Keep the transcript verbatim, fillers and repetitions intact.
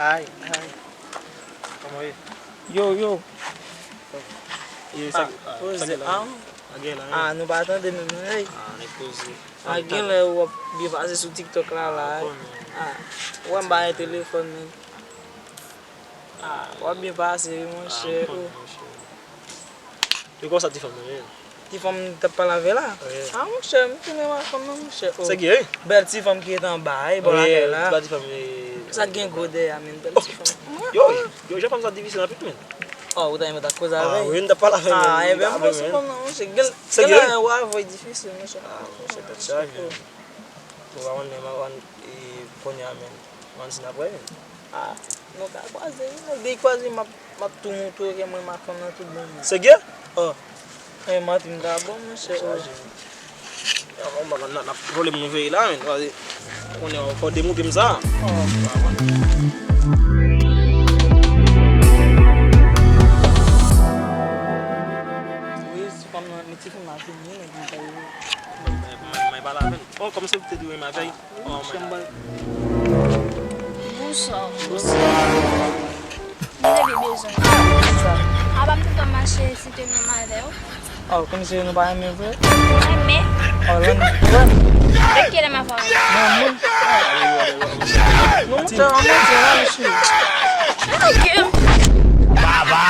Ay, ay. Kòman ye? Yo, yo. Ye, sa, ah, sa poze gen la? Ah, gen la, ah, nou pa tande menm non, hey. Ah, nèg poze. Ah, gen lè w ap byen pase sou TikTok la, la, ah, hey. Ah, ou wè m pa gen telefòn menm. Ah, w ap byen pase wi, monchè. Ah, m konn, oh, monchè. Yo, kòman sa ti fanm nan ye? Ti fanm m t ap pale avè la? Wi. Ah, monchè, m tounen wè fanm nan, monchè. Oh. Se ki, wi? Bèl ti fanm ki rete anba, e bò lakay la. Wi, ti fanm, e, sa gen gwo dèyè a, men bèl ti fanm. Yo, yo, jan fanm sa difisil anpil, men. Oh, ou ta renmen ta koze avè l? Ah, wi, m t ap pale avè l, ah, men, ebyen, m pral sou fanm nan, monchè. Gen, se gen ki, wi? Lè w avoye difisil, monchè. Ah, monchè, tèt chaje. Ou pa konn, men, man, man, e, kounye a, men. Manzin ap wè vin. Ah, nou ka kwaze wi, nèg, depi kwaze m ap, m ap tou moutre ke mwen m ak fanm nan tout bon wi. Serye? Oh. E manti m ta ba w, monchè. Chaje. Yo, bon, n ap, n ap vole m nou veye la, men. Konnen w fò demoute m sa. Oh. Wi, ti fanm nan, men ti fanm nan ap vini, nèg, m pa ye. Mwen, mwen, mwen pale avè l. Oh, kòmsi w te di w renmen avè l. Oh my God. Bonswa. Bonswa. M te vin bezwen. Sa? Apa m te konn mache si te menm avè w? Oh, kòmsi nou pa renmen vre? Renmen? Oh, lan, wè. Depi kilè m ap renmen? Non, non. Non, monchè, an manti, an manti. Ok. Baba.